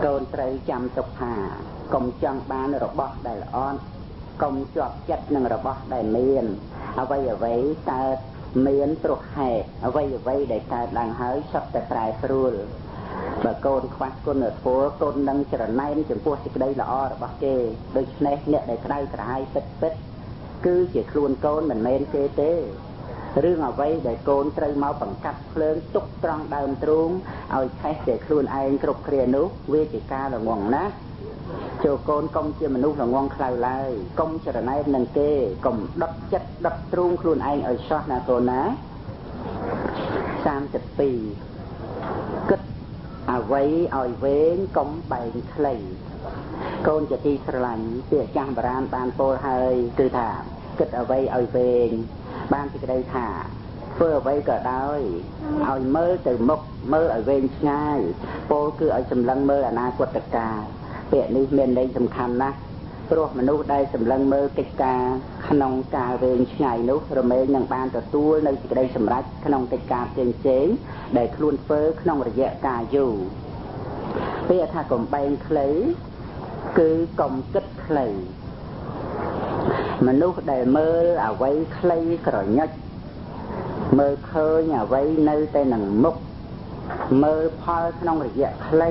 កូនត្រូវចាំទុកថាកុំចង់បានរបស់ដែលល្អកុំជាប់ចិត្តនឹងរបស់ដែលមានអ្វីអ្វីកើតមានព្រោះហេតុអ្វីអ្វីដែលកើតឡើងហើយសុទ្ធតែប្រែប្រួលបើកូនខ្វះគុណធម៌កូននឹងច្រណែនចំពោះសេចក្តីល្អរបស់គេដូច្នេះអ្នកដែលក្តៅក្រហាយពិតពិតគឺជាខ្លួនកូនមិនមែនគេទេរឿងអ្វីដែលកូនត្រូវមកបង្កាត់ភ្លើងទុកត្រង់ដើមទ្រូងឲ្យឆេះតែខ្លួនឯងគ្រប់គ្រានោះវាជាការល្ងងណាស់ចូលកូនកុំជាមនុស្សល្ងងខ្លៅឡើយកុំច្រណែននឹងគេកុំដុតចិត្តដុតទ្រូងខ្លួនឯងឲ្យសោះណាកូនណា32គិតអ្វីឲ្យវែងកុំបែងខ្លីកូនជាទីស្រឡាញ់ពាក្យចាស់បុរាណបានពោលហើយគឺថាគិតអ្វីឲ្យវែងបានសេចក្តីថាធ្វើអ្វីក៏ដោយឲ្យមើលទៅមុខមើលឲ្យវែងឆ្ងាយពោលគឺឲ្យសម្លឹងមើលអនាគតកាលពាក្យនេះមានន័យសំខាន់ណាស់ព្រោះមនុស្សដែលសម្លឹងមើលកិច្ចការក្នុងការវែងឆ្ងាយនោះរមែងនឹងបានទទួលនៅសេចក្តីសម្រេចក្នុងកិច្ចការផ្សេងៗដែលខ្លួនធ្វើក្នុងរយៈកាលយូរពាក្យថាកុំបែងខ្លីគឺកុំគិតខ្លីមនុស្សដែលមើលអ្វីខ្លីក្រញុចមើលឃើញអ្វីនៅតែនឹងមុខមើលផលក្នុងរយៈខ្លី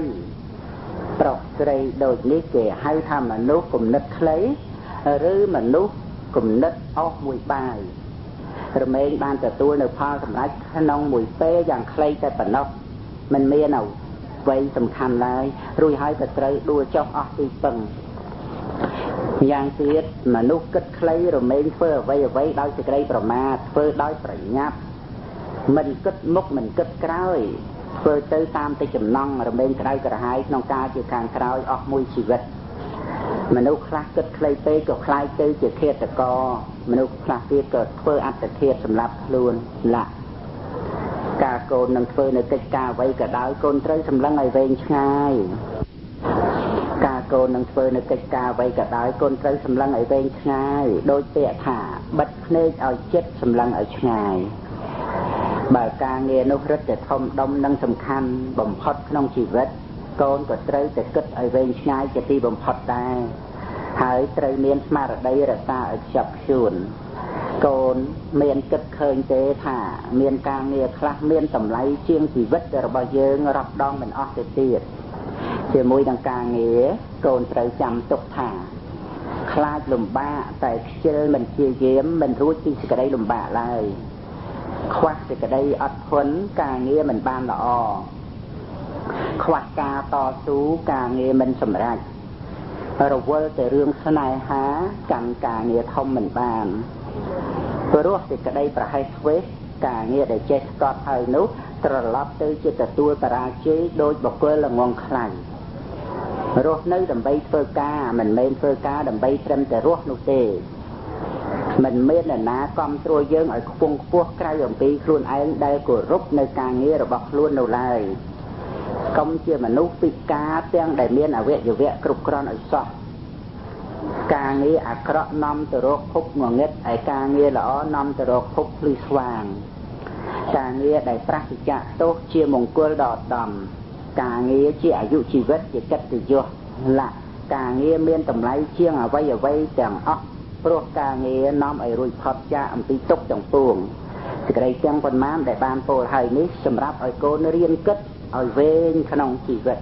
ប្រុសស្រីដូចនេះគេហៅថាមនុស្សគំនិតខ្លីឬមនុស្សគំនិតអស់មួយបាយរមែងបានទទួលនៅផលសម្រេចក្នុងមួយពេលយ៉ាងខ្លីតែប៉ុណ្ណោះមិនមានអ្វីសំខាន់ឡើយរួចហើយក៏ត្រូវដួលចុះអស់ទីពឹងយ៉ាងទៀតមនុស្សគិតខ្លីរមែងធ្វើអ្វីអ្វីដោយសេចក្តីប្រមាទធ្វើដោយប្រញាប់មិនគិតមុខមិនគិតក្រោយធ្វើទៅតាមតែចំណង់រមែងក្តៅក្រហាយក្នុងការជាខាងក្រោយអស់មួយជីវិតមនុស្សខ្លះគិតខ្លីពេកក៏คล้ายទៅជាឃាតករមនុស្សខ្លះទៀតក៏ធ្វើអត្តឃាតសម្រាប់ខ្លួនឡាការកូននឹងធ្វើនៅកិច្ចការអ្វីក៏ដោយកូនត្រូវសម្លឹងឲ្យវែងឆ្ងាយការកូននឹងធ្វើនៅកិច្ចការអ្វីក៏ដោយកូនត្រូវសម្លឹងឲ្យវែងឆ្ងាយដោយពាក្យថាបិទភ្នែកឲ្យចិត្តសម្លឹងឲ្យឆ្ងាយបើការងារនោះរឹតតែធំដុំនិងសំខាន់បំផុតក្នុងជីវិតកូនក៏ត្រូវតែគិតឲ្យវែងឆ្ងាយជាទីបំផុតដែរហើយត្រូវមានស្មារតីរក្សាឲ្យខ្ជាប់ខ្ជួនកូនមានគិតឃើញទេថាមានការងារខ្លះមានតម្លៃជាងជីវិតរបស់យើងរាប់ដងមិនអស់ទៅទៀតជាមួយនឹងការងារកូនត្រូវចាំទុកថាខ្លាចលំបាកតែខ្ជិលមិនព្យាយាមមិនរួចពីសេចក្តីលំបាកឡើយខ្វះសេចក្តីអត់ធន់ការងារមិនបានល្អខ្វះការតស៊ូការងារមិនសម្រេចរវល់តែរឿងស្នេហាកាន់ការងារធំមិនបានព្រោះសេចក្តីប្រហែសធ្វេសការងារដែលចេះស្កប់ហើយនោះត្រឡប់ទៅជាទទួលបរាជ័យដោយបុគ្គលល្ងងខ្លៅរស់នៅដើម្បីធ្វើការមិនមែនធ្វើការដើម្បីត្រឹមតែរស់នោះទេមិនមាននរណាគាំទ្រយើងឲ្យខ្ពង់ខ្ពស់ក្រៅអំពីខ្លួនឯងដែលគោរពនៅការងាររបស់ខ្លួននៅឡើយកុំជាមនុស្សពិការទាំងដែលមានអវយវៈគ្រប់គ្រាន់ឲ្យសោះការងារអាក្រក់នាំទៅរកភពងងឹតឯការងារល្អនាំទៅរកភពភ្លឺស្វាងការងារដែលប្រសិជ្ជៈទោសជាមង្គលដ៏ឧត្តមការងារជាអាយុជីវិតជាកិត្តិយសលៈការងារមានតម្លៃជាងអ្វីអ្វីទាំងអស់ព្រោះការងារនាំឲ្យរួចផុតចាកអំពីទុក្ខទាំងពួងសេចក្តីទាំងប៉ុន្មានដែលបានពោលហើយនេះសម្រាប់ឲ្យកូនរៀនគិតឲ្យវែងក្នុងជីវិត